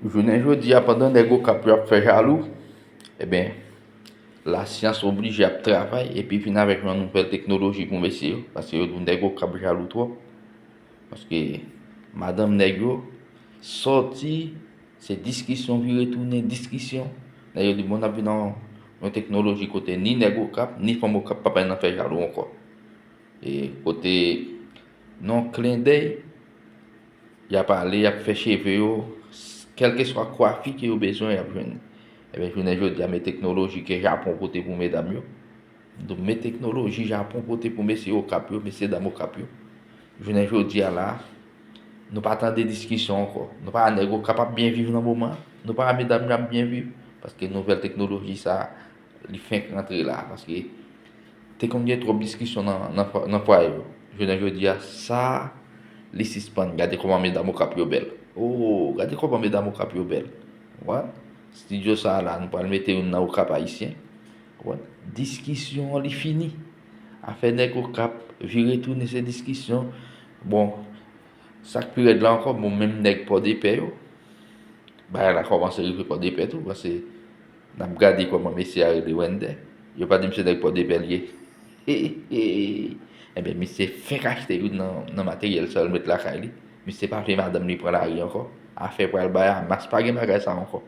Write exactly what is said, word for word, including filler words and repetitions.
Jounen jodi a, pandan nèg Okap yo ap fè jalou, ebyen, lasyans oblije ap travay epi vin avèk yon nouvèl teknoloji pou mesye yo, paske yo di w nèg Okap jalou twòp. Paske madanm nèg yo sòti, se diskisyon vire tounen, diskisyon. Nèg yo di, bon, n ap vin nan yon teknoloji kote ni nèg Okap, ni fanm Okap p ap nan fè jalou ankò. E kote nan klendèy, y ap ale, y ap fè cheve yo, kèlkeswa kwafi ke yo bezwen, y ap jwenn. Ebyen, jounen jodi a, men teknoloji ke Japon pote pou medam yo. Donk, men teknoloji Japon pote pou mesye Okap yo, mesye dam Okap yo. Jounen jodi a la, nou pa tande diskisyon ankò. Nou pa wè nèg Okap ap byen viv nan moman. Nou pa wè medam yo ap byen viv. Paske nouvèl teknoloji sa, li fenk rantre la. Paske te konn gen twòp diskisyon nan, nan, fwa- nan fwaye yo. Jounen jodi a, sa, li sispann. Gade kòman medam Okap yo bèl. Oh, gade kòman medam Okap yo bèl. Wè? Estidyo sa la, nou pral mete youn nan Okap ayisyen. Wè? Diskisyon an, li fini. Afè nèg Okap, vire tounen se diskisyon. Bon, sa k pi rèd la ankò, bon, menm nèg Pòdepè yo, bagay la kòmanse rive Pòdepè tou, paske n ap gade kòman mesye a rele Wendè. Yo pa di misye nèg Pòdepè l ye. Ebyen, misye fenk achte youn nan, nan materyèl sa l met lakay li. Misye pa vle madanm li pran lari ankò. Afè pral bay a mas, pa gen bagay sa ankò.